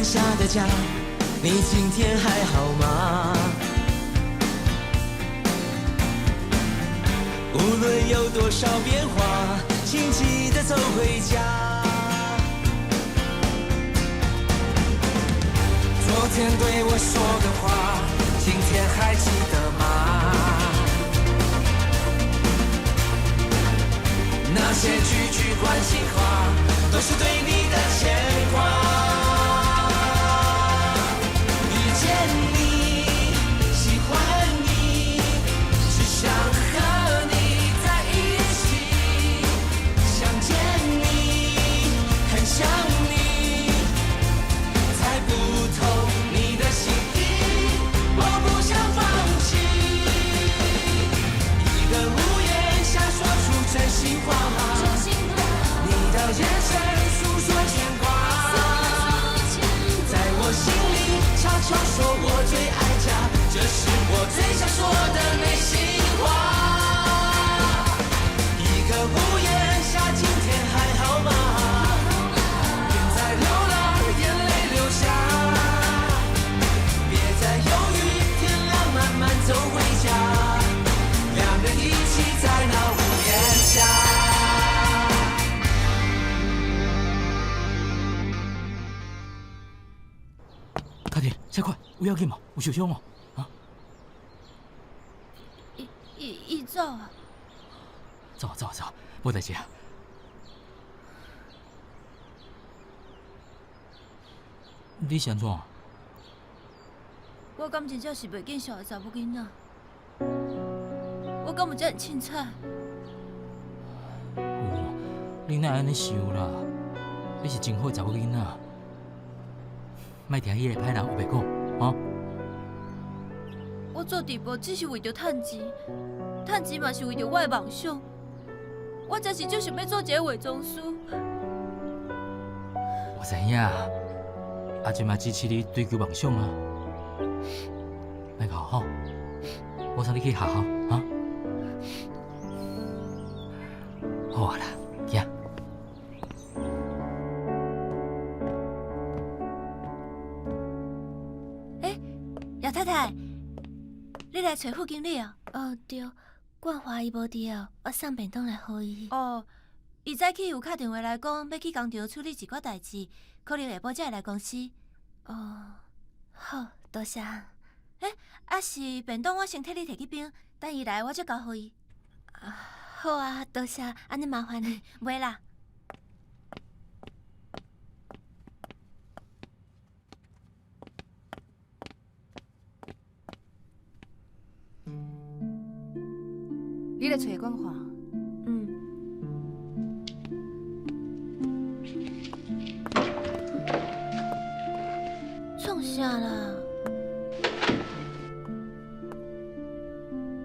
下的家，你今天還好嗎？無論有多少變化，請記得走回家。昨天對我說的話，今天還記得嗎？那些句句關心話，都是對你的牽掛。遇見你，喜歡你，只想和你在一起。想見你，很想你，猜不透你的心意，我不想放棄。一個屋檐下說出真心話，你的眼神訴說牽掛，在我心裡悄悄說我最愛家，這是我最想說的內心話。一個屋檐下，今天還好嗎？別再流浪，眼淚流下，別再猶豫，天亮慢慢走回家，兩人一起在那屋檐下。卡婷，這快，有要緊無？有受傷無？啊？伊走啊！走走走，無代誌啊。你是按怎？我敢真正是袂見笑的查某囡仔？我敢有遮爾凊彩？有，你哪會按呢想啦？你是真好的查某囡仔，莫聽彼個歹人烏白講，吼！我做直播只是為著趁錢，趁錢嘛是為著我的夢想。我真是足想欲做一个化妝師。我知影，阿珍嘛支持你追求夢想啊。莫哭吼，我送你去學校，哈。好啊啦，行。欸，葉太太，你來揣副經理哦？哦，對，冠華伊無佇哦，我送便當來予伊。哦，伊早起有敲電話來講，欲去工廠處理一寡代誌，可能下晡才會來公司。哦，好，多謝。欸，啊是便當，我先替你提去冰，等伊來我才交予伊。啊，好啊，多謝，按呢麻煩你。袂啦。你來揣冠華？嗯。創啥啦？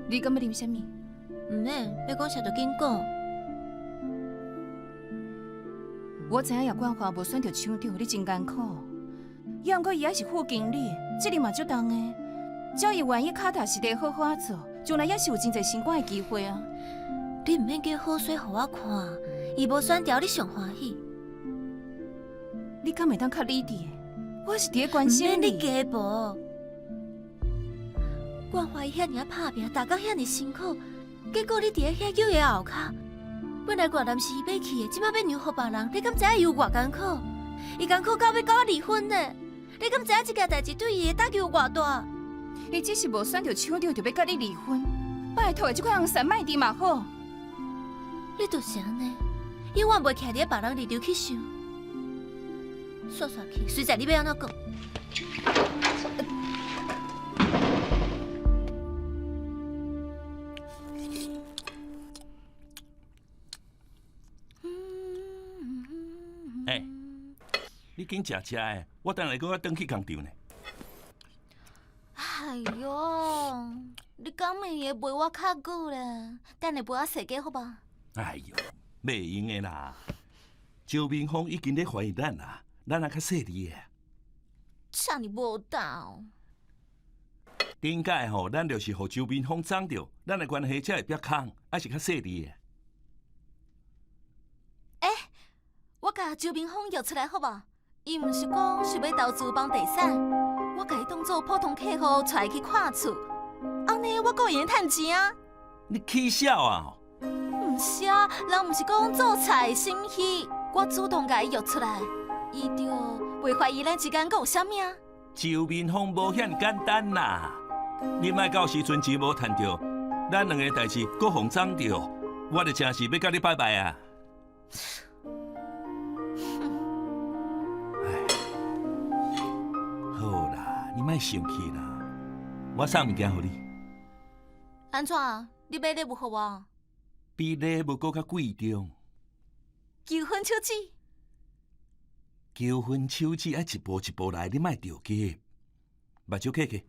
你敢欲啉啥物？毋免，欲講啥就緊講。我知影葉冠華無選著廠長，你真艱苦。抑毋過伊還是副經理，責任嘛足重的。只要伊願意跤踏實地好好仔做，將來也是有真濟升官的機會啊！你毋免假好勢予我看，伊無選著，你上歡喜。你敢會當較理智？我是佇咧關心你。毋免你加無。冠華伊遐爾仔拍拚，逐工遐爾辛苦，結果你佇咧遐叫伊後跤。本來越南是伊欲去的，這馬欲讓予別人，你敢知影伊有偌艱苦？伊艱苦到欲佮我離婚呢？你敢知影這件代誌對伊的打擊有偌大？伊只是無選著廠長，就欲佮你離婚。拜託的，這款紅線莫佇嘛好。你就是按呢，永遠袂徛佇咧別人立場去想。煞煞去，隨在你欲按怎講。欸，你緊食食的，我等下閣愛轉去工廠呢。哎喲，你敢會會陪我較久咧？等下陪我踅街好無？哎喲，袂用的啦！周明峰已經咧懷疑咱啦，咱也較細膩的。遮爾無膽！頂擺吼，咱就是予周明峰摠著，咱的關係才會變空，還是較細膩的。欸，我共周明峰約出來好無？伊毋是講想欲投資房地產，我共伊當做普通客戶，帶伊去看厝，按呢我閣會用趁錢啊！你起痟啊！毋是啊，人毋是講做菜心虛，我主動共伊約出來，伊就袂懷疑咱之間閣有啥物啊？周明峰無遐爾簡單啦，你莫到時陣錢無趁著，咱兩个代誌閣予人摠著，我就真是欲共你拜拜啊！唉，好啦，你莫生氣啦，我送物件予你。按怎？你買禮物予我？比禮物閣較貴重。求婚手指。求婚手指愛一步一步來，你莫著急，目睭開開。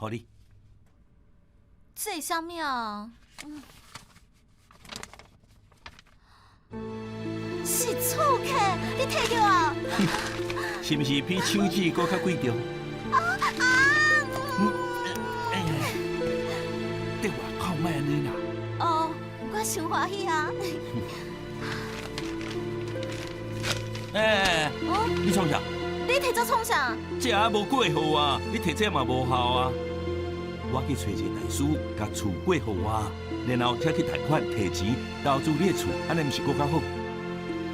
予你。這是啥物啊？是厝契，你提著啊？是毋是比手指閣較貴重？啊啊！佇外口莫按呢啦。哦，我傷歡喜啊！欸，你創啥？你提這創啥？這也無過戶啊，你提這嘛無效啊。我去揣一個大師，共厝過予我，然後才去貸款提錢投資你的厝，按呢毋是閣較好？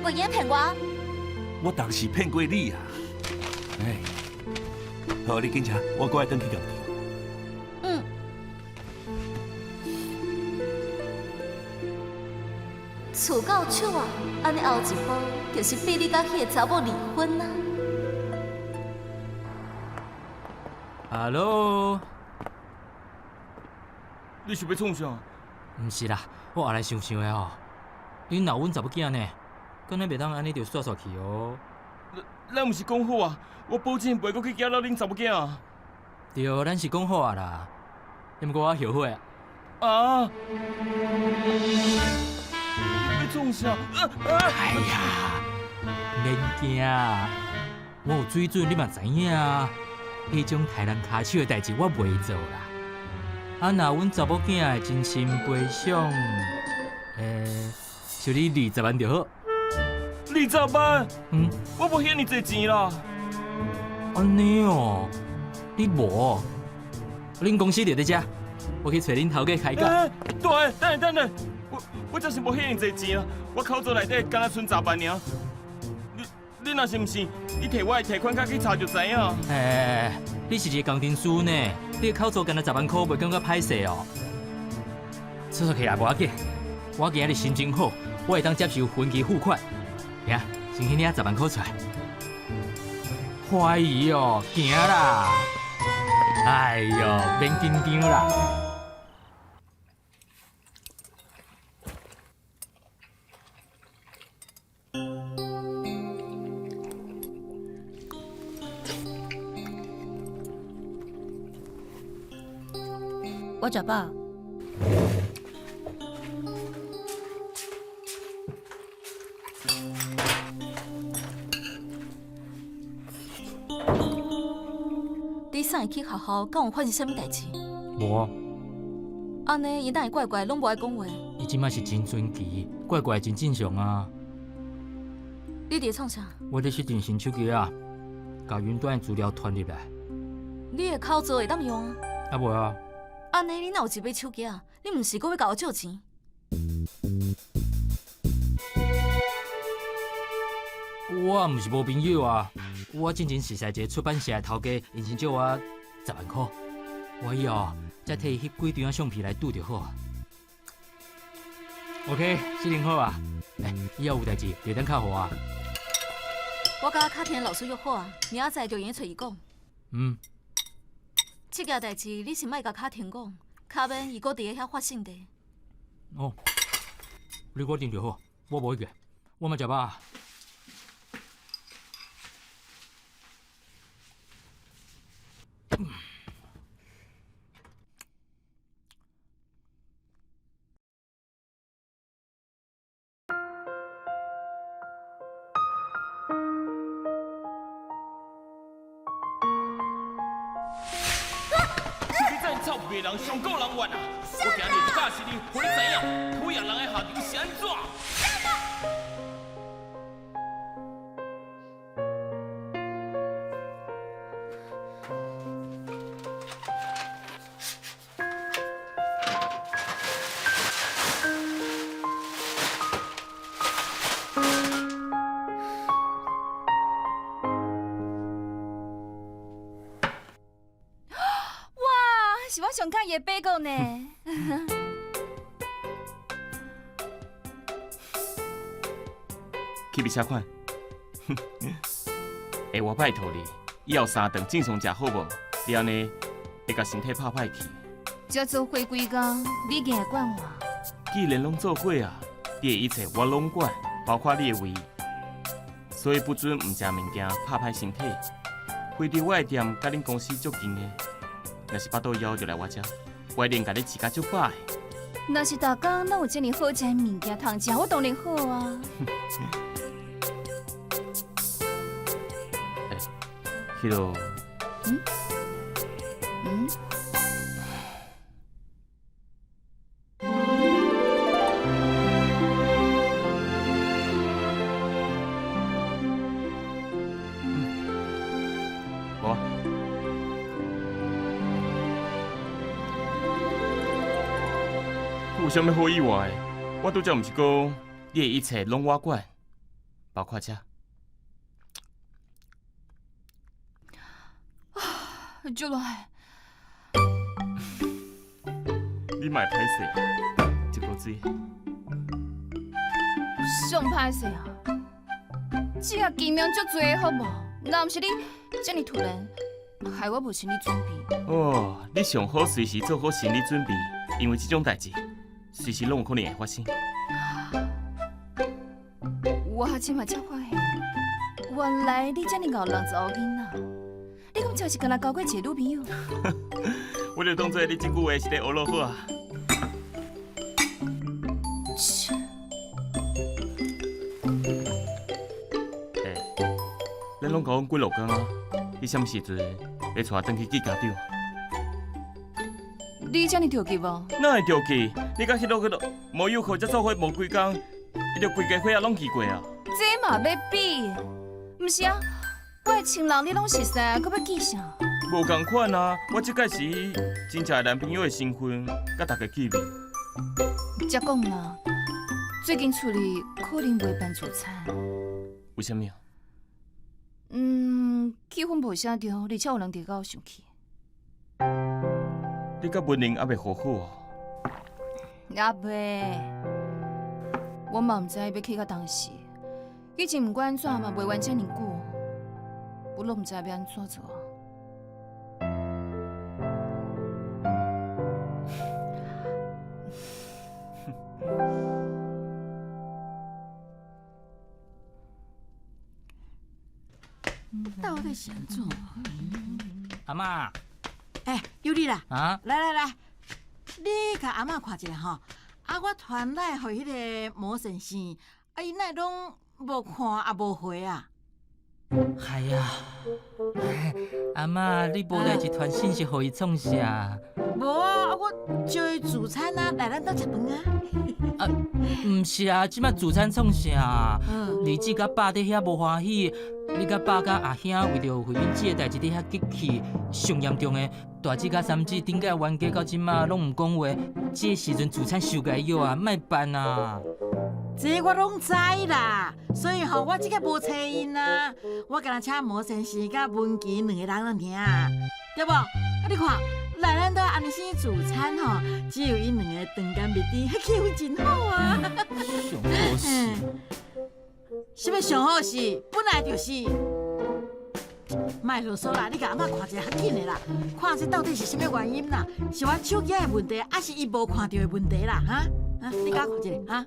袂用騙我？我當時騙過你啊！哎，好，你緊車，我閣愛轉去工廠。嗯。厝到手啊，按呢後一步就是逼你佮彼个查某離婚啊！ Hello，你是欲創啥？毋是啦，我後來想想的吼，恁老阮查某囝呢，敢若袂當按呢就煞煞去哦。咱毋是講好啊，我保證袂閣去攪擾恁查某囝啊。對，咱是講好啊啦，毋過我後悔啊。啊！你欲創啥？哎呀，免驚，我有水準，你嘛知影啊。彼種刣人跤手的代誌，我袂做啦。啊，若阮查某囝的真心賠償，收你20萬就好。20萬？嗯，我無遐爾濟錢啦。按呢哦，你無？恁公司就佇遮，我去揣恁頭家開講。大個，等下等下，我真是無遐爾濟錢啊！我口座內底敢若賰10萬爾。你若是毋信，你提我的提款卡去查就知影。欸，你是一个工程師呢，你的口座敢若10萬箍，袂感覺歹勢哦？出出去也無要緊，我今仔日心情好，我會當接受分期付款。行，先去領10萬箍出來。懷疑哦，行啦！哎喲，免緊張啦。我食飽。你送伊去學校，敢有發生啥物代誌？無啊。按呢，伊哪會怪怪，攏無愛講話？伊這擺是青春期，怪怪真正常啊。你佇咧創啥？我咧設定新手機啊，共雲端的資料傳入來。你的口座會當用啊？啊，無啊。按呢，你哪有一買手機啊？你毋是閣欲共我借錢？我毋是無朋友啊，我進前熟似一个出版社的頭家，𪜶先借我10萬箍，我以後才替伊翕幾張相片來拄就好啊。OK，設定好啊。欸，以後有代誌就當敲予我。我佮卡田老師約好啊，明仔載就會用揣伊講。嗯。這件代誌你先莫共卡田講，較免伊閣佇咧遐發性地。哦，你決定就好，我無意見，我嘛食飽。臭屁人上顧人怨啊！我今日就教示你，予你知影，討厭人的下場是按怎。上喜伊的八股呢。去比车款。欸，我拜托你，以后三顿正常食好无？你按呢会共身体拍歹去。才做伙几工，你硬会管我？既然拢做伙啊，你的一切我拢管，包括你的胃。所以不准毋食物件，拍歹身体。非伫我的店佮恁公司足近的，若是腹肚枵就来我遮，我一定共你饲甲足饱的。若是逐工拢有遮尔好食的物件通食，我当然好啊。欸，彼落。嗯？嗯？无。有啥物好意外的？我拄才毋是讲，你的一切拢我管，包括这。啊，就来。你嘛会歹势，一锅水。上歹势啊！这个见面足济好无？若毋是你遮尔突然，害我无心理准备。哦，你上好随时做好心理准备，因为这种代志随时拢有可能会发生。我这马才发现，原来你遮尔𠢕人查某囡仔，你敢真是干焦交过一个女朋友？我就当做你这句话是咧学落好啊。切！欸，咱拢交往几落工啊？你啥物时阵会带我转去见家长？你遮尔著急无？哪会著急？你佮彼落无友好才做伙无几工，伊就规家伙仔拢见过啊。这嘛欲比？毋是啊，我的情人你拢熟似，阁欲记啥？无仝款啊！我这摆是以真正的男朋友的身份，佮大家见面。才讲啦，最近厝里可能袂办聚餐。为啥物啊？嗯，气氛无啥对，而且有人伫甲我生气。你佮文玲犹未和好哦？犹未，我嘛毋知欲去到当时。以前毋管按怎嘛袂冤遮尔久，我拢毋知欲按怎做。到底是按怎？阿嬷。欸，有你啦！啊！来来来，你共阿嬷看一下吼。啊，我传来予彼个魔先生，啊，伊哪会拢无看也无回啊？系啊，阿嬷，你无代志传信息予伊创啥？无啊，我招伊聚餐啊，来咱兜食饭啊。啊，毋是啊，这摆聚餐创啥？二姊佮爸伫遐无欢喜，你佮爸佮阿兄为著慧敏姊的代志伫遐激气，上严重的，大姊佮三姊顶届冤家到这摆拢毋讲话，这时阵聚餐受共约啊，莫办啊！这我拢知啦，所以吼，我这个无揣𪜶啊，我干焦请魔先生佮文琪两个人尔，对无？啊，你看来咱兜按呢生聚餐吼，只有𪜶两个长间蜜甜，彼气氛真好啊！上好势，啥物上好势？本来就是。莫啰嗦啦，你共阿嬷看一下较紧的啦，看这到底是啥物原因啦？是阮手机的问题，抑是伊无看著的问题啦？哈？啊，你共我看一下，哈？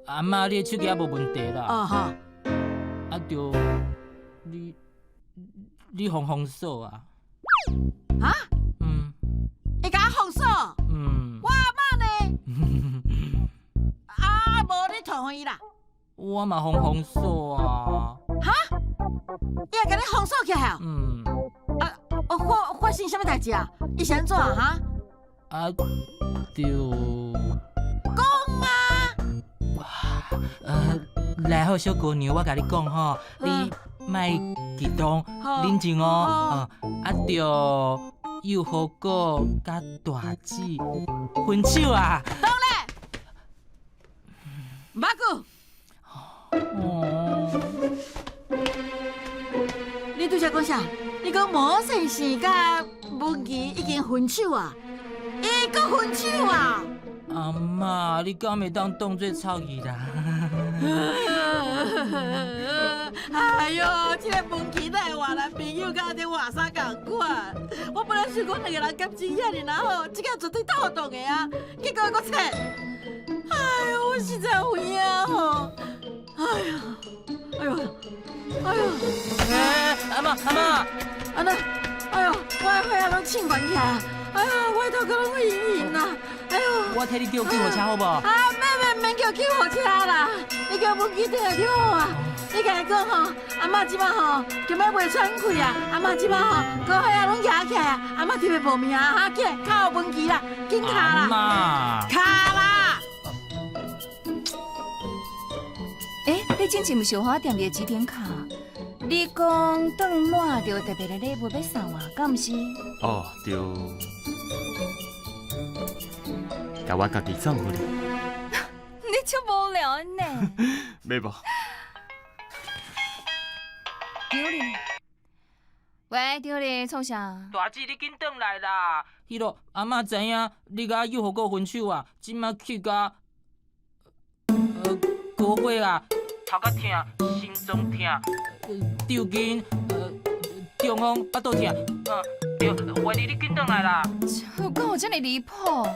阿嬷，你的手机也无问题啦。哦吼。啊著，你你予封锁啊？啊？嗯。会共我封锁？嗯。我阿嬷呢？啊，无你传予伊啦。我嘛予封锁啊。哈？伊会共你封锁起来啊？嗯。啊，哦，发生啥物代志啊？伊是按怎哈？啊，著。讲啊！来好，小姑娘，我共你讲吼，你莫激动，冷静哦。啊，著幼和果佮大姊分手啊！当咧，马古。哦。你拄才讲啥？你讲魔先生佮文琪已经分手啊？伊閣分手啊！阿嬤，你敢會當當做臭去啦？哎喲，這个文琪哪會换男朋友，佮咧换啥仝款？我本来想讲两个人感情遐尔若好，这个绝对斗动的啊，结果阁切！哎喲，我实在有影吼！哎呀，哎呦，哎呦，欸，阿嬤，阿嬤，按呢，哎哟，我的血压拢升悬起来，哎哟，我的头壳拢晕晕啊！哎哟，我替你叫救护车好无？啊，免免免叫救护车啦，你叫文琪转来就好啊。你共伊讲吼，阿嬤这摆吼，今仔袂喘气啊，阿嬤这摆吼，高血压拢举起来啊，阿嬤特别无命啊，哈，起来敲文琪啦，紧敲啦，阿嬤，敲啦。欸，你之前毋是有予我踮你的指点卡？你讲转满就有特别的礼物欲送我，敢毋是？哦，对。共我家己送予你。你足無聊的呢。欲無？张丽，喂，张丽，创啥？大姊，你紧转来啦！彼落阿嬤知影你佮幼和阁分手啊，这马气甲高血压、头壳疼、心脏疼、抽筋、中风、腹肚疼。对，怀疑你紧转来啦！有敢有遮尔离谱？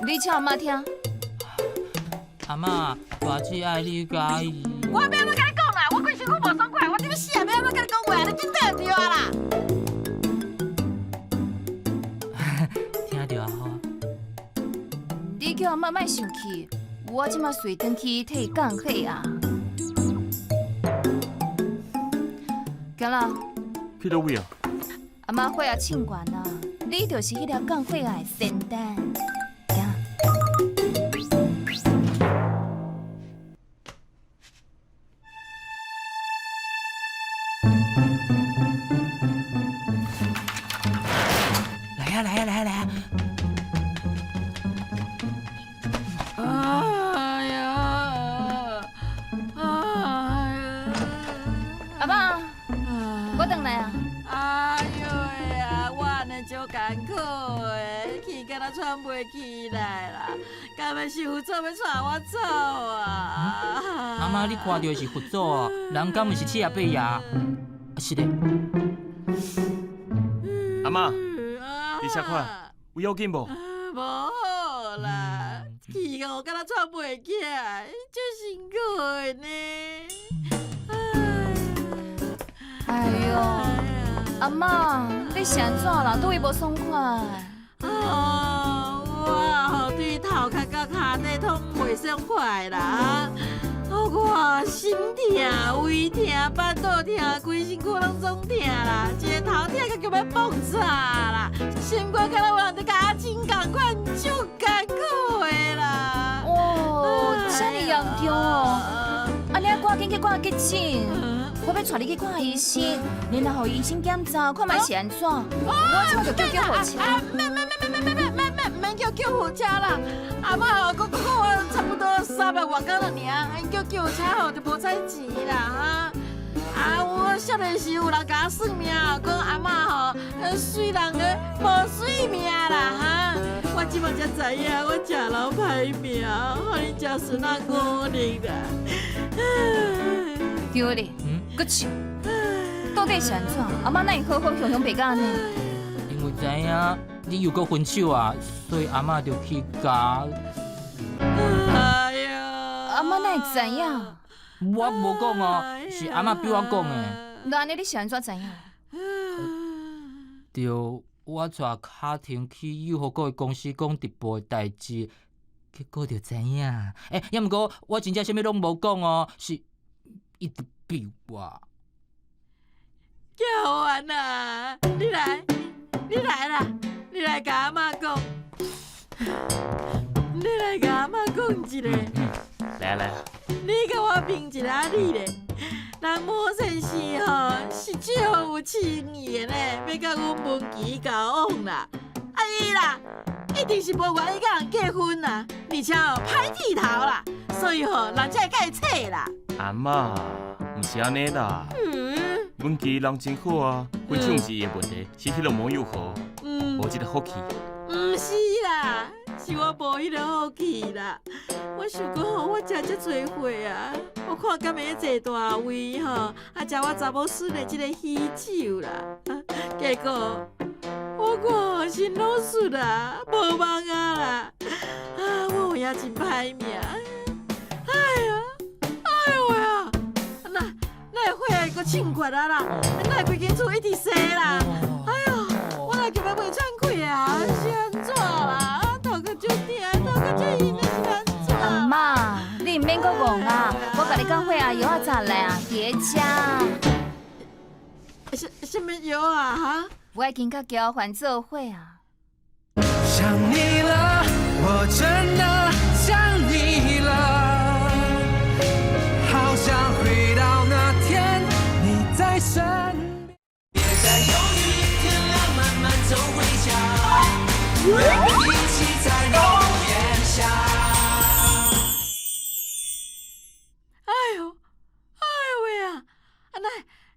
你请阿嬤听。阿嬤，大姊爱你佮伊。我欲按怎共你讲啦？我规身躯无爽快，我这欲死啊！欲按怎共你讲话？你紧转来就对啊啦！听著啊好。你叫阿嬤莫生气，我这马随转去替伊降血压。行啦。去佗位啊？阿嬤血压升悬啊，你就是彼粒降血压的仙丹。行。来啊来啊来啊来啊！哎呀，哎呀！阿嬤，我转来啊！哎呦呀，我按呢足艰苦的，气敢若喘袂起来啦，敢欲是佛祖欲带我走啊？阿嬤，你看著的是佛祖哦，人敢毋是七爷八爷？是的。阿嬤，你啥款？有要紧无？无好啦，气哦，敢若喘袂起来，足辛苦的呢。哎哟，阿嬤，你是按怎啦？佗位无爽快？哦，我吼对头壳佮跤底拢袂爽快啦。哦，我心疼、胃疼、腹肚疼，规身躯拢总疼啦，一个头疼到欲爆炸啦，心肝敢若有人伫共我真仝款，足艰苦的啦。哦，遮尔严重哦！啊，你爱赶紧去挂急诊，我欲带你去看医生，然后予医生检查，看觅是按怎。我这马就叫救护车。免免免免免免免免免叫救护车啦！阿嬤吼，阁阁我差不多300外工了尔，叫救护车吼就无彩钱啦哈。啊，我少年时有人共我算命，讲阿嬤吼，水人的无水命啦哈。我这马才知影，我食老歹命，予恁食孙仔五日啦。对咧，阁笑，到底是按怎？阿嬤哪会好好雄雄白甲按呢？因为知影你又阁分手啊，所以阿嬤就去共。哎哟，阿嬤哪会知影？我无讲哦，是阿嬤逼我讲的。那按呢你是按怎知影？对，我带卡婷去幼和国的公司讲直播的代志，结果就知影。欸，抑毋过我真正啥物拢无讲哦，是伊直逼我。娇媛啊，你来，你来啦，你来共阿嬤讲，你来共阿嬤讲一下。来啊来啊！你共我问一下你咧，人无先生吼是足有诚意的呢，欲佮阮文琪交往啦。啊伊啦，一定是无愿意佮人结婚啦，而且吼歹铁头啦，所以吼人才会佮伊切啦。阿嬤，毋是按呢啦。文琪人真好啊，分手毋是伊的问题，是彼个无友好，无这个福气。毋是啦，啦，是我無彼个福氣啦。我想講吼，我食遮濟歲啊，我看敢會坐大位吼，啊，食我查某孫的這个喜酒啦。結果我看心攏戍啊，無望啊啦，啊，我有影真歹命。哎呀，哎呦喂啊！哪哪會血壓閣衝懸啊啦？哪會規間厝一直洗啦？哎呦，我來今仔袂喘氣啊，是按怎啦？頭殼足疼，頭殼足暈的是按怎？阿嬤，你毋免閣戇啊！我共你講血壓藥仔早來啊，佇咧遮。啥啥物藥啊？哈？我已經佮喬凡做伙啊。想你了，我真的想你了，好想回到那天你在身邊。別再猶豫，天亮慢慢走回家，一起在屋檐下。哎呦，哎呦喂啊！啊哪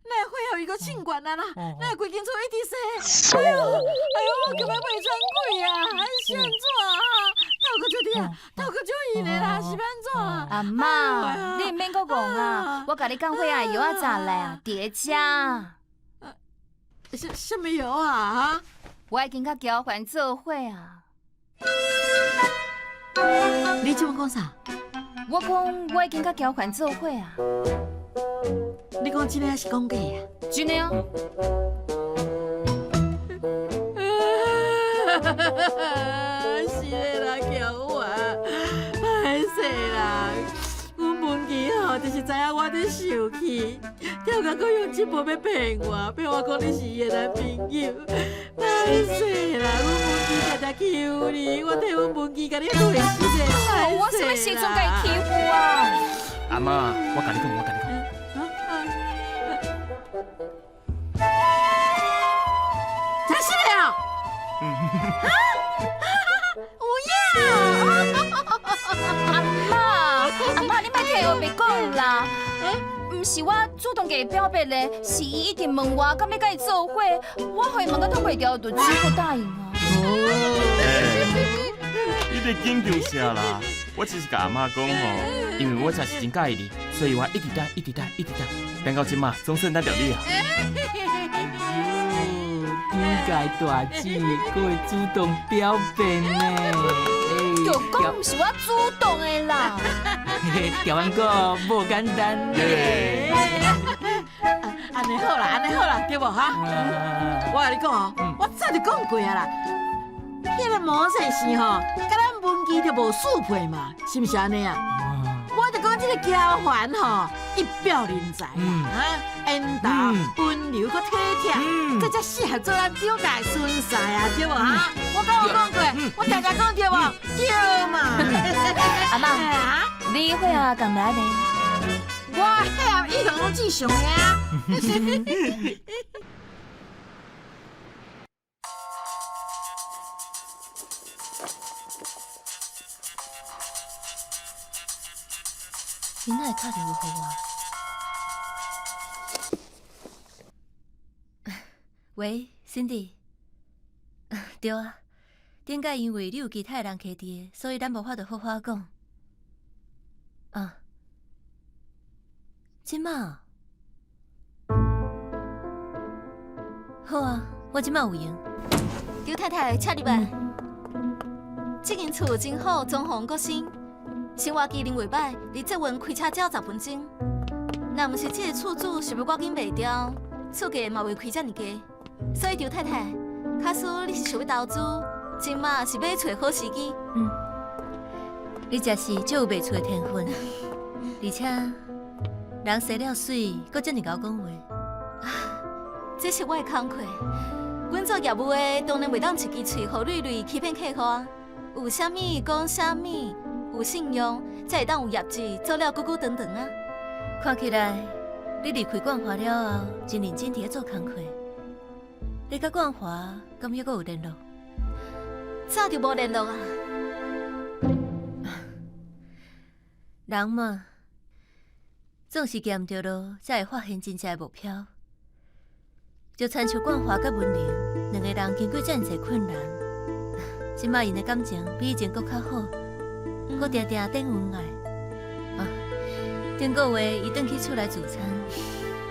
哪會血壓伊閣衝懸啊啦？哪會規間厝一直洗？哎呦，哎呦，我今仔袂喘氣啊！是按怎啊？頭殼足疼，頭殼足暈的啦，是按怎啊？阿嬤，你毋免閣戇啊！我共你講血壓藥仔早來啊，佇咧遮。啥啥物藥啊？哈？我已經佮喬凡做伙啊。你這擺講啥？我講我已經佮喬凡做伙啊。你講真的還是講假啊？真的啊。是的啦，喬凡，歹勢啦，阮文琪吼，就是知影我佇受氣，跳甲閣用這步欲騙我，騙我講你是伊的男朋友，歹勢啦，阮文琪常常欺負你，我替阮文琪共你解釋者，我啥物時陣共伊欺負啊？阿嬤，我共你講，我共你講。真是的哦！有影！阿嬤，阿嬤，你莫替我白講啦。毋是我主動共伊表白咧，是伊一直問我，敢欲共伊做伙，我予伊問到擋袂牢，就只好答應啊。你佇緊張啥啦？我只是共阿嬤講吼，因為我真是真佮意你，所以我一直等，一直等，一直等，等到這馬總算等著你啊！哎呦，點解大姊閣會主動表白呢？就講毋是我主動的啦。喬凡哥，無簡單。按呢好啦，按呢好啦，對無哈？我共你講哦，我早就講過啊啦。彼个魔先生吼，佮咱文琪就無相配嘛，是毋是按呢啊？我就講這个喬凡吼，一表人才啊，緣投、溫柔、閣體貼，這才適合做咱張家的孫婿啊，對無哈？我敢有講過，我常常講對無？對嘛？阿嬤，你血壓降來未？我血壓一向攏正常的啊。你哪會敲電話予我？喂，Cindy。對啊，頂擺因為你有其他的人徛佇，所以咱無法度好好講。啊，這馬？好啊，我這馬有閒。劉太太，請入來。這間厝真好，裝潢閣新，生活機能袂䆀，離捷運開車只要10分鐘。若毋是這個厝主想欲趕緊賣掉，厝價嘛袂開遮爾低。所以劉太太，假使你是想欲投資，這馬是買厝的好時機。嗯，你真是足有賣厝的天分，而且人生了媠，閣遮爾𠢕講話。這是我的工課。阮做業務的當然袂當一支喙予蕊蕊欺騙客戶啊。有啥物講啥物，有信用才會當有業績，做了久久長長啊。看起來你離開冠華了後，真認真佇咧做工課。你佮冠華敢猶閣有聯絡？早就無聯絡啊。人嘛，總是行毋著路，才會發現真正的目標。就親像冠華佮文玲兩個人經過遮爾濟困難，這擺𪜶的感情比以前閣較好，閣定定典恩愛。啊，頂個月伊轉去厝內自產，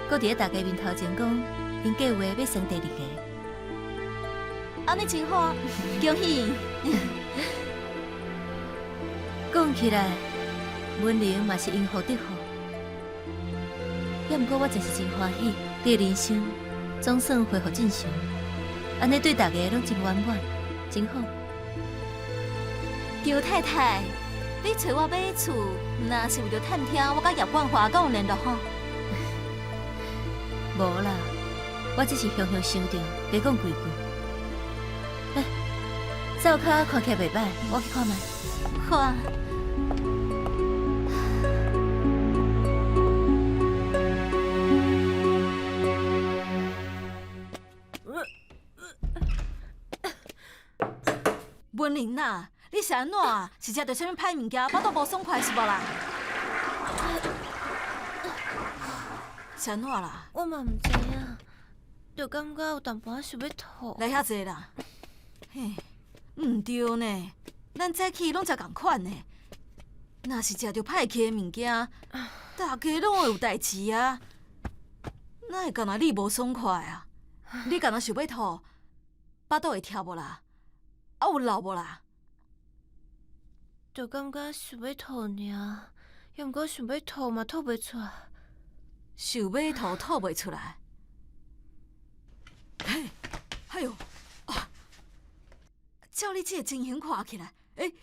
閣佇咧大家面頭前講，𪜶計劃欲生第二个。按呢真好啊，恭喜！講起來，文玲嘛是因禍得福。猶毋過我真是真歡喜，你的人生總算恢復正常，按呢對大家攏真圓滿，真好。張太太，你揣我買厝，毋若是為著探聽我佮葉冠華敢有聯絡吼？無啦，我只是雄雄想著，加講幾句。欸，灶跤看起來袂䆀，我去看覓。好啊。文玲啊，你是按怎啊？是食著啥物歹物件，腹肚無爽快是無啦？是按怎啦？我嘛毋知影，就感覺有淡薄仔想欲吐。來遐濟啦，嘿，毋對呢，咱早起攏食仝款的，若是食著歹去的物件，大家攏會有代誌啊。哪會干焦你無爽快啊？你干焦想欲吐，腹肚會疼無啦？啊有漏無啦？就感覺想欲吐爾，猶毋過想欲吐嘛吐袂出來。想欲吐吐袂出來。嘿，哎喲，啊！照你這个情形看起來，欸，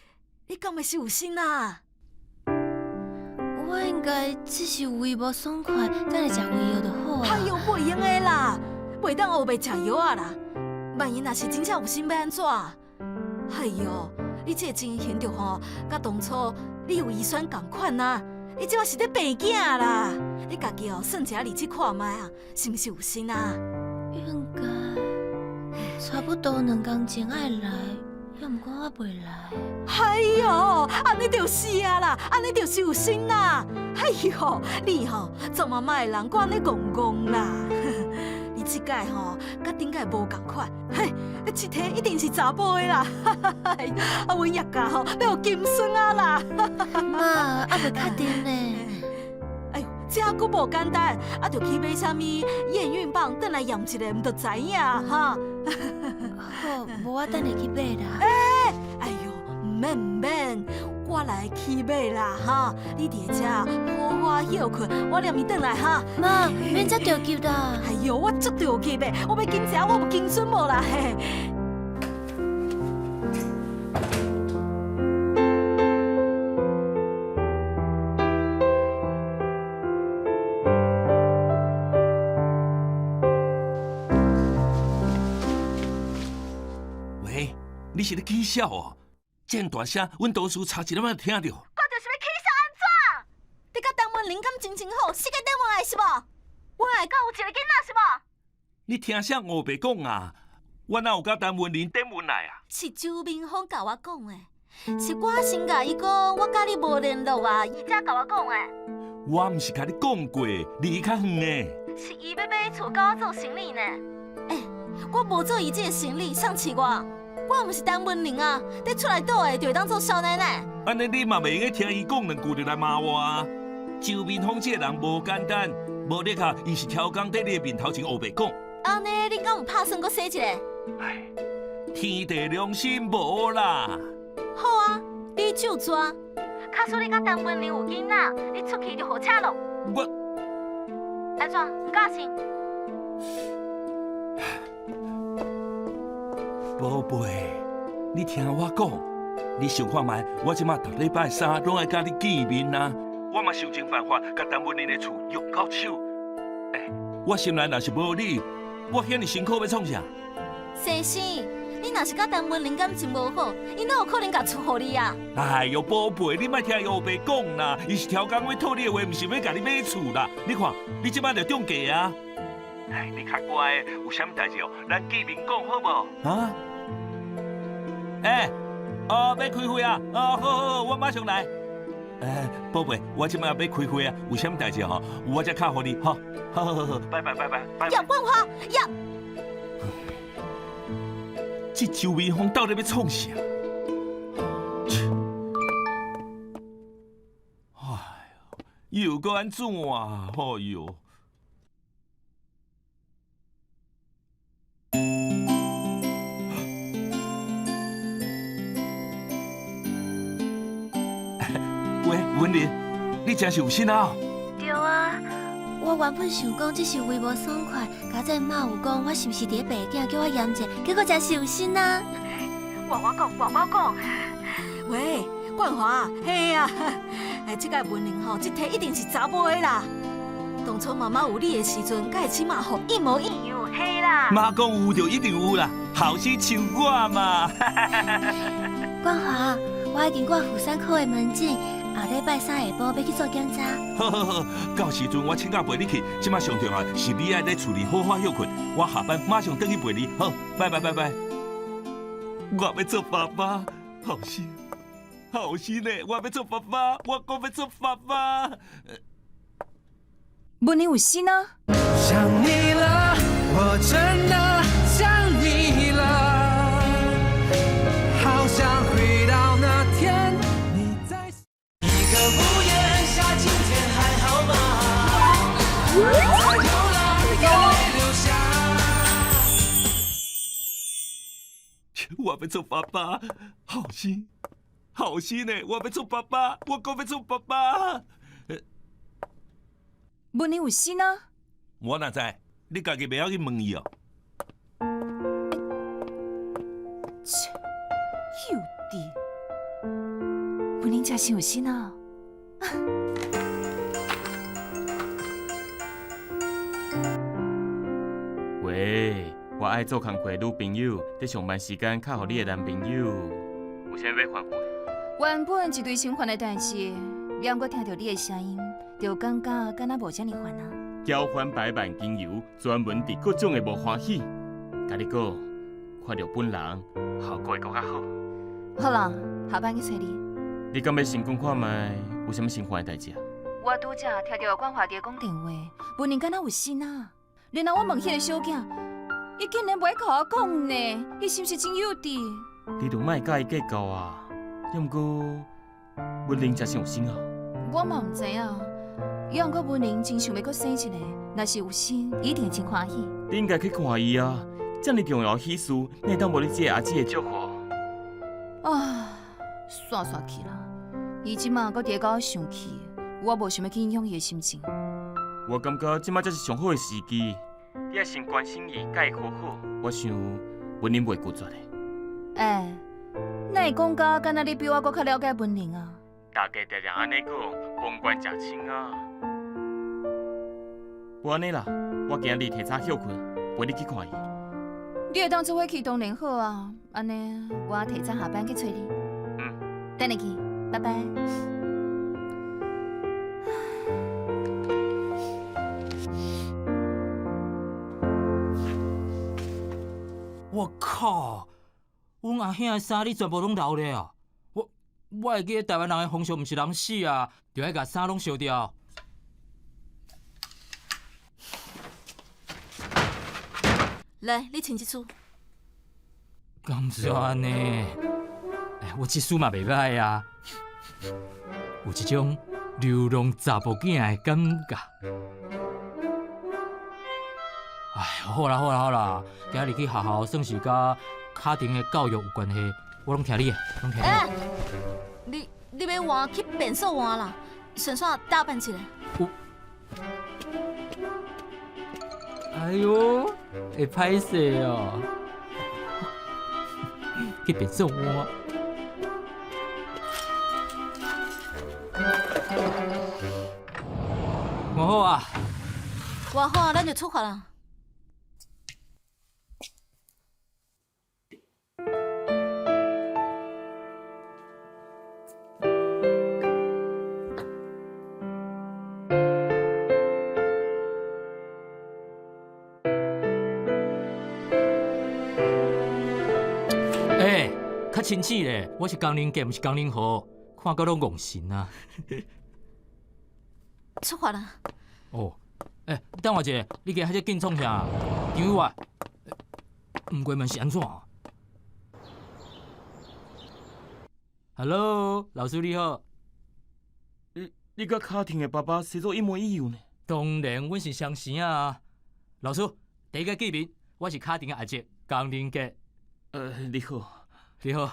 你敢會是有心啊？我應該只是胃無爽快，等下食胃藥就好啊。哎喲，袂用的啦，袂當烏白食藥仔啦。萬一若是真正有心欲按怎？哎喲，你這个情形就吼，佮當初你有遺傳仝款啊！你這馬是咧病囝啦！你家己哦算一下日子看覓啊，是毋是有心啊？應該差不多兩工前愛來，猶毋過我袂來。哎喲，按呢就是啊啦，按呢就是有心啦！哎喲，你吼做媽媽的人，閣按呢戇戇啦！你這擺吼，佮頂擺無仝款，嘿，這提一定是查埔的啦！啊，阮葉家吼欲有金孫仔啦！媽，猶未確定呢。哎喲，這閣無簡單，啊，著去買啥物驗孕棒，轉來驗一下，毋就知影哈？好，無我等下去買啦。欸，哎喲，毋免毋免，我來去買啦哈！你佇遮好好歇睏，我念伊轉來哈。媽，免遮著急啦。哎喲，我足著急的，我欲緊知影我有金孫無啦嘿。喂，你是咧起痟哦？這麼大聲，阮同事差一點仔聽著。我就是欲起痟按怎？你佮陳文玲感情真好，世界頂恩愛是無？恩愛到有一個囡仔是無？你聽啥烏白講啊？我哪有佮陳文玲典恩愛啊？是周明峰共我講的，是我先共伊講，我佮你無聯絡啊，伊才共我講的。我毋是共你講過，離較遠的。是伊欲買厝佮我做生意呢。欸，我無做伊這个生意，誰飼我？我毋是陳文玲啊，你出來倒的就會當做少奶奶。按呢你嘛袂用得聽伊講兩句就來罵我啊？周明峰這个人無簡單，無咧卡，伊是超工佇你的面頭前烏白講。按呢，你敢有拍算閣生一个？唉，天地良心無啦。好啊，你就抓。假使你佮陳文玲有囡仔，你出去就予車落。我按怎？毋敢信？寶貝，你聽我講，你想看覓？我這馬逐禮拜三攏愛佮你見面啊！我嘛想盡辦法，共陳文玲的厝約到手。欸，我心內若是無你，我遐爾辛苦欲創啥？先生，你若是佮陳文玲感情無好，伊哪有可能共厝予你啊？哎喲，寶貝，你莫聽伊烏白講啦，伊是超工欲討你的話，毋是欲共你買厝啦。你看，你這馬就中計啊！哎，你較乖，有啥物代誌哦？咱見面講好無？啊？欸，哦，欲開會啊？哦，好好好，我馬上來。欸，寶貝，我這馬欲開會啊，有啥物代誌吼？我才敲予你，吼。好好好好，拜拜拜拜拜。葉冠華，葉。這周明峰到底欲創啥？哎呦，又閣按怎啊？哎喲！喂，文玲，你真是有心啊！對啊，我原本想講這是胃無爽快，佳這媽有講我是毋是佇咧白囝叫我驗者，結果真是有心啊！換我講，換我講。喂，冠華，嘿啊，哎，這个文玲吼，這題一定是查某的啦。當初媽媽有你的時陣，佮伊這馬吼一模一樣，嘿啦。媽講有就一定有啦，後生像我嘛。冠華，我已經掛婦產科的門診，後禮拜三下晡欲去做檢查。好好好，到時陣我請假陪你去。這馬上重要是你愛佇厝裡好好歇睏，我下班馬上轉去陪你。好，拜拜拜拜。我欲做爸爸，後生，後生咧，我欲做爸爸，我閣欲做爸爸。文玲有心啊！想你了，我真的想你了，好想回到那天你在一個屋檐下，今天還好嗎？在流浪，眼淚流下。我欲做爸爸，後生，後生咧，我欲做爸爸，我閣欲做爸爸。文玲有心啊！我哪知？你家己袂曉去問伊哦。切，幼稚！文玲真是有心啊！喂，我愛做工課的女朋友，佇上班時間敲予你的男朋友，有啥物欲煩惱？原本一堆心煩的代誌，猶毋過聽著你的聲音，就感覺敢若無遮爾煩啊。嬌歡百萬精油，專門治各種的無歡喜。共你講，看著本人，效果會閣較好。好啦，下班去揣你。你敢欲先講看覓，有啥物心煩的代誌啊？我拄才聽著冠華佇講電話，文玲敢若有心啊。然後我問彼個小囝，伊竟然袂共我講呢，伊是毋是真幼稚？你就莫佮伊計較啊。猶毋過，文玲真是有心啊。我嘛毋知影，猶毋過文玲真想欲閣生一个，若是有心，一定會真歡喜。你應該去看伊啊！遮爾重要的喜事，哪會當無你這个阿姊的祝福？啊，煞煞去啦！伊這馬閣佇咧共我生氣，我無想欲去影響伊的心情。我感覺這馬才是上好的時機，你愛先關心伊，佮伊好好。我想文玲袂拒絕的。欸，哪會講甲敢若你比我閣較了解文玲啊？大家常常按呢講，封關食清啊。無按呢啦，我今日提早歇睏，陪你去看伊。你會當做伙去當然好啊，按呢我提早下班去揣你。嗯，等下見，拜拜。我靠！阮阿兄的衫你全部攏留咧啊！我會記得台灣人的風俗毋是人死啊，著愛共衫攏燒掉。來，你穿這束。敢是按呢？哎，我這束嘛袂䆀啊，有一種流浪查埔囝的感覺。哎，好啦好啦好啦，今日去學校算是佮卡丁的教育有關係，我攏聽你的，攏聽你的。欸，你欲換去便所換啦，順紲打扮一下。哎喲，會歹勢哦，去便所換。換好啊！換好啊，咱就出發啦。欸，較清醒咧，我是工人家，毋是工人號，看到攏戇神啊！出發啦！哦，欸，等我一下，你今日遐緊創啥？張友啊，毋過問是按怎？ Hello，老師你好。你佮卡婷的爸爸生做一模一樣呢？當然，阮是雙生啊。老師，第一個見面，我是卡婷的阿叔江仁傑。你好，你好。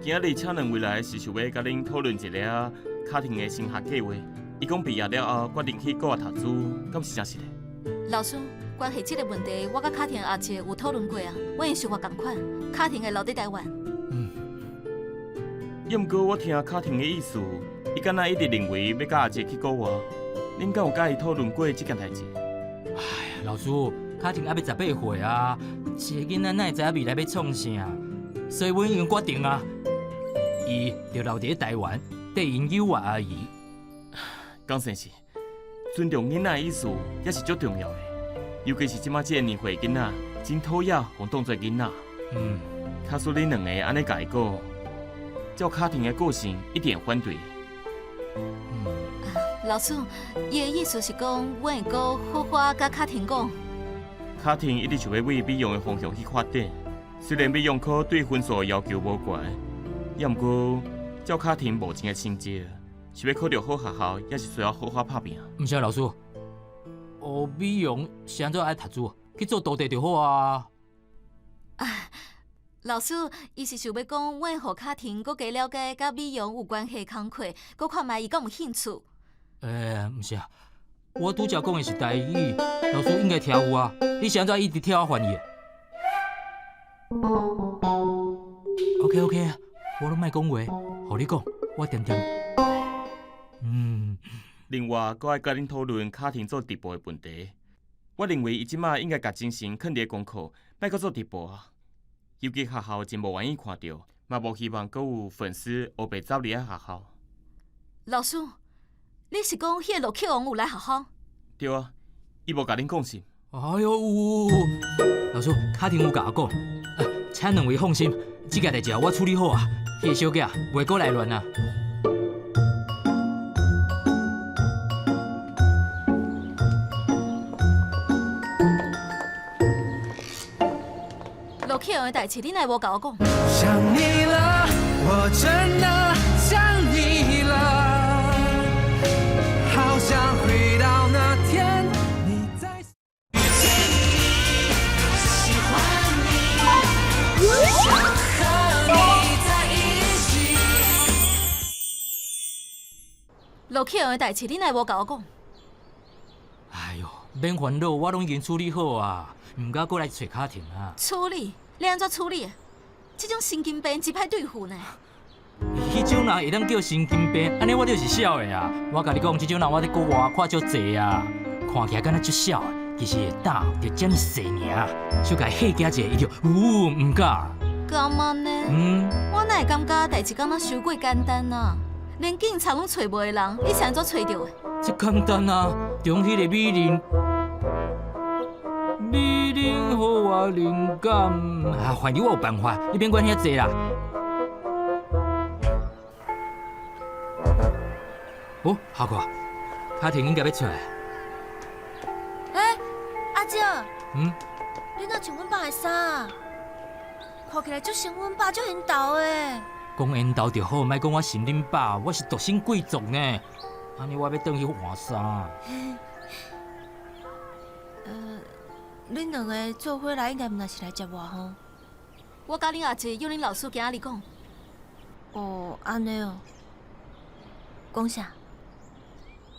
今仔日請兩位來是想欲佮恁討論一下卡婷的升學計畫。伊講畢業了後決定去國外讀書，敢是真實的？老師，關係這个問題，我佮卡婷阿叔有討論過啊，阮的想法仝款，卡婷會留佇台灣。嗯。抑毋過我聽卡婷的意思，伊敢若一直認為欲佮阿叔去國外，恁敢有佮伊討論過這件代誌？哎呀，老師，卡婷猶未18歲啊，這个囡仔哪會知影未來欲創啥？所以阮已經決定啊，伊就留佇咧台灣，綴𪜶幼兒阿姨。江先生，尊重囡仔的意思也是足重要的，尤其是這馬這个年歲的囡仔，真討厭予當做囡仔。假使恁兩个按呢共伊講，照卡婷的個性，一定會反對。老師，伊的意思是講，阮會閣好好佮卡婷講。卡婷一直想欲為美容的方向去發展，雖然美容科對分數要求無懸，抑毋過照卡婷目前的成績，是欲考著好學校，也是需要好好拍拚。毋是啊，老師，學美容是按怎愛讀書？去做徒弟就好啊。啊，老師，伊是想欲講，阮會予卡婷閣加了解佮美容有關係的工課，閣看覓伊敢有興趣。欸，毋是啊，我拄才講的是台語，老師應該聽有啊。你是按怎一直替我翻譯？OK OK，我攏莫講話，予你講，我恬恬。另外，閣愛佮恁討論卡婷做直播的問題。我認為伊這馬應該共精神囥佇咧功課，莫閣做直播啊。尤其學校真無願意看著，嘛無希望閣有粉絲烏白走入來學校。老師，你是講彼个陸克王有來學校？對啊，伊無共恁講是？哎喲，有，老師，卡婷有共我講，請兩位放心，這件代誌我處理好啊，彼个小姐袂閣來亂啊。陸克王的代誌，你哪會無共我講？想你了，我真的想你了，好想回到那天你在。遇見你，喜歡你，想和你在一起。陸克王的代誌，你哪會無共我講？哎喲，免煩惱，我攏已經處理好啊，毋敢閣來揣卡婷啊。處理？你按怎處理？這種神經病真歹對付呢。彼種人會當叫神經病，按呢我就是痟的啊！我共你講，這種人我佇國外看足濟啊，看起來敢若足痟的，其實膽就遮爾細爾，小共嚇驚一下，伊就嗚毋敢。敢按呢？我哪會感覺代誌敢若傷過簡單啊？連警察攏揣無的人，你是按怎揣著的？這簡單啊，就用彼个美玲，美玲予我靈感啊，反正我有辦法，你免管遐濟啦。哦，好看，卡婷應該欲出來。欸，阿叔。你哪像阮爸的衫啊？看起來足像阮爸，足緣投的。講緣投就好，莫講我是恁爸，我是獨身貴族呢。按呢我欲轉去換衫。恁兩个做伙來，應該毋若是來接我吼？我佮恁阿叔約恁老師今仔日講。哦，按呢哦。講啥？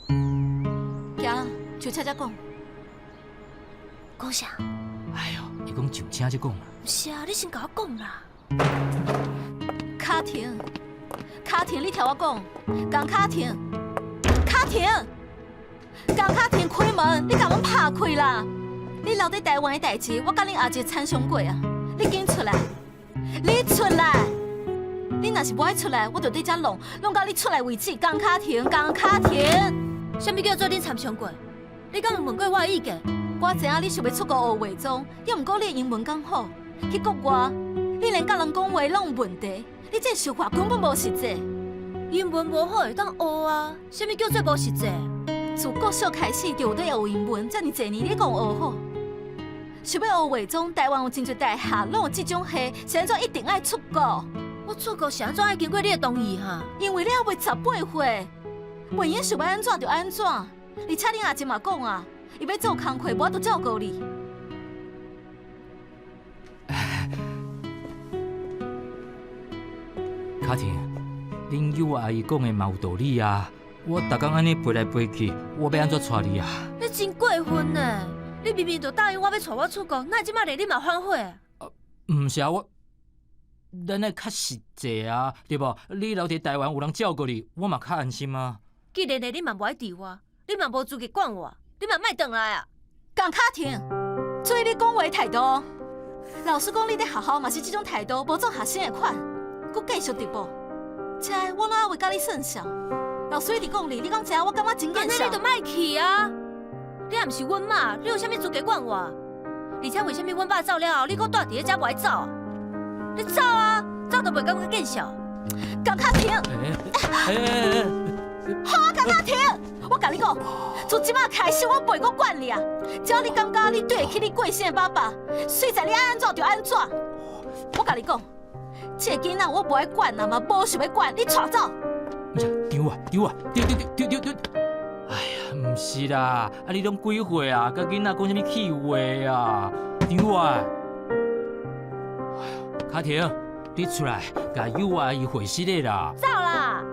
行，就車才講。講啥？哎喲，伊講上車才講啦。毋是啊，你先共我講啦。卡婷，卡婷，你聽我講，江卡婷，卡婷，江卡婷，開門，你共阮拍開啦！你留佇台灣的代誌，我佮恁阿叔參詳過啊！你緊出來，你出來！你若是無愛出來，我就佇遮弄，弄到你出來為止。江卡婷，江卡婷，啥物叫做恁參詳過？你敢有問過我的意見？我知影你想欲出國學化妝，猶毋過你的英文敢好，去國外，你連佮人講話攏有問題，你這想法根本無實際。英文無好會當學啊，啥物叫做無實際？自國小開始就有咧學英文，遮爾濟年你講學好，想欲學化妝，台灣有真濟大廈攏有這種戲，是按怎一定愛出國？我出國是按怎愛經過你的同意哈？因為你猶未18歲，袂用想欲按怎就按怎。而且恁阿姊嘛講啊，伊欲做工課，無法度照顧你。卡婷，恁幼阿姨講的嘛有道理啊。我逐工按呢飛來飛去，我欲按怎帶你啊？你真過分呢！你明明就答應我欲帶我出國，哪會這擺連你嘛反悔？毋是啊，我咱愛較實際啊，對無？你留佇台灣有人照顧你，我嘛較安心啊。既然你嘛無愛佇我，你嘛無資格管我，你嘛莫轉來啊！江卡婷，注意你講話態度。老師講你佇學校嘛是這種態度，無做學生的款，閣繼續直播。這我哪會佮你算數？老師一直講你，你講這我感覺真見笑。按呢你就莫去啊！你也毋是阮媽，你有啥物資格管我？而且為啥物阮爸走了後，你閣蹛佇咧遮無愛走啊？你走啊，走就袂感覺見笑。江卡婷，好啊，江卡婷，我共你講，從這擺開始，我袂閣管你啊！只要你感覺你對得起你過身的爸爸，隨在你愛按怎就按怎。我共你講，這个囡仔我無愛管啊嘛，無想欲管，你帶走。毋是，丟啊丟啊丟丟丟丟丟！哎呀，毋是啦，啊你攏幾歲啊？佮囡仔講啥物氣話啊？丟啊！哎呀，卡婷，你出來，共幼阿姨回失的啦！走啦！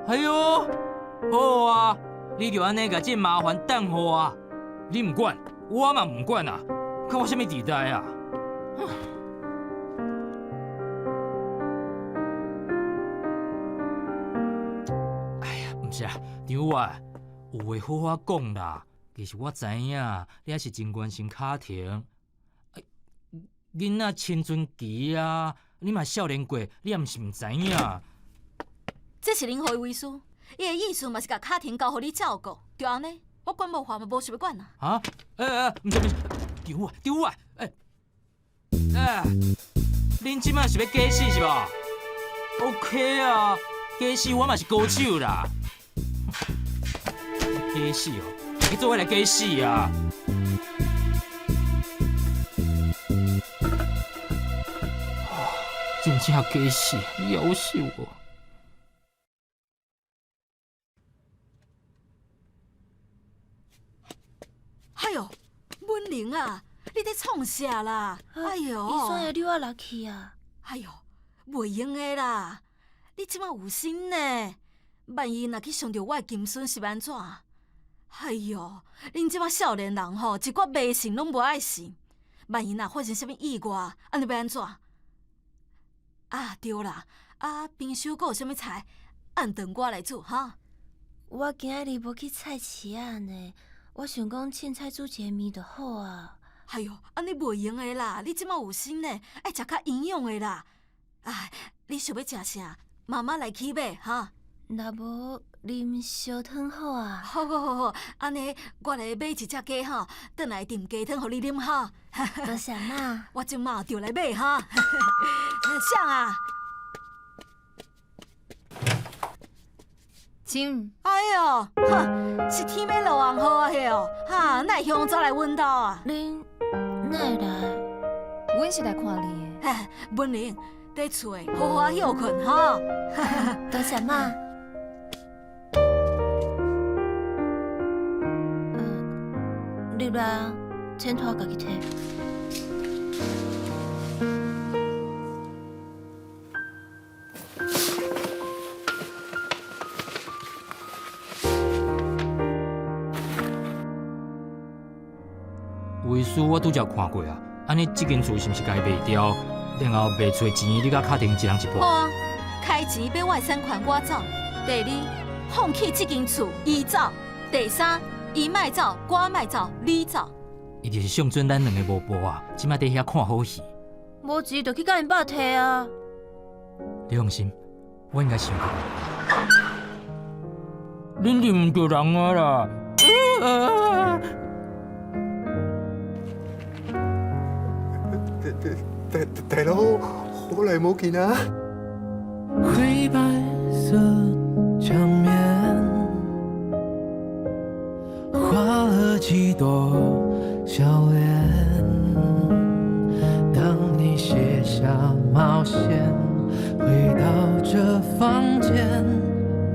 哎喲，好啊，你就按呢共這麻煩淡化，你毋管，我嘛毋管啊，看我啥物地帶啊！哎呀，毋是啊，張啊，有話好好講啦。其實我知影，你還是真關心卡婷。囡仔青春期啊，你嘛少年過，你也毋是毋知影。這是恁予伊遺書，伊的意思嘛是共卡婷交予你照顧，就按呢，我管無還嘛無想欲管啊。啊？欸欸，毋是毋是，丟啊丟啊！欸欸，恁這擺是欲假死是無？OK 啊，假死我嘛是高手啦。假死哦，你做伙來假死啊！真正假死，夭壽哦！哎喲，文玲啊，你佇創啥啦？哎喲，醫生會溜我落去啊！哎喲，袂用的啦！你這馬有身呢，萬一若去傷著我的金孫是欲按怎？哎喲，恁這馬少年人吼，一寡迷信攏無愛信，萬一若發生啥物意外，按呢欲按怎？啊對啦，啊冰箱閣有啥物菜？按頓我來煮哈。我今仔日無去菜市仔呢，我想講凊彩煮一个麵就好啊。哎喲，按呢袂用的啦！你這馬有身呢，愛食較營養的啦。哎，你想欲食啥？媽媽來去買哈。若無啉燒湯好啊。好好好好，按呢我來買一隻雞吼，轉來燉雞湯予你啉哈。多謝媽。我這馬就來買哈。誰啊？請。哎喲，哼，是天欲落紅雨啊，彼哦，哈，哪會向走來阮兜啊？恁哪會來？阮是來看你的。文玲，佇厝的好好歇睏哈。多謝媽。入來啊，錢托家己提。遺書我拄則看過啊，按呢這間厝是毋是共伊賣掉，然後賣出的錢你佮卡婷一人一半？好啊，開錢買我的產權，我走。第二，放棄這間厝，伊走。第三，伊莫走，我莫走，你走。伊就是相準咱兩个無報啊，這擺佇遐看好戲。無錢就去共𪜶爸提啊。你放心，我應該想過。恁認毋著人啊啦！大大佬，好耐冇見啊！灰白色牆面，畫了幾朵笑臉。當你卸下帽線，回到這房間，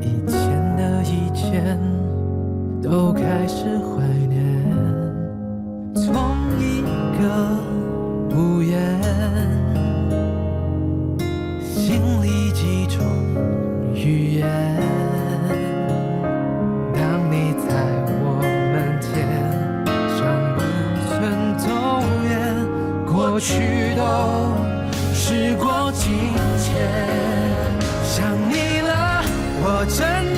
以前的以前都開始懷念。從一個屋檐，心裡幾種語言。當你在我門前，尚不曾走遠，過去都時過境遷。想你了，我真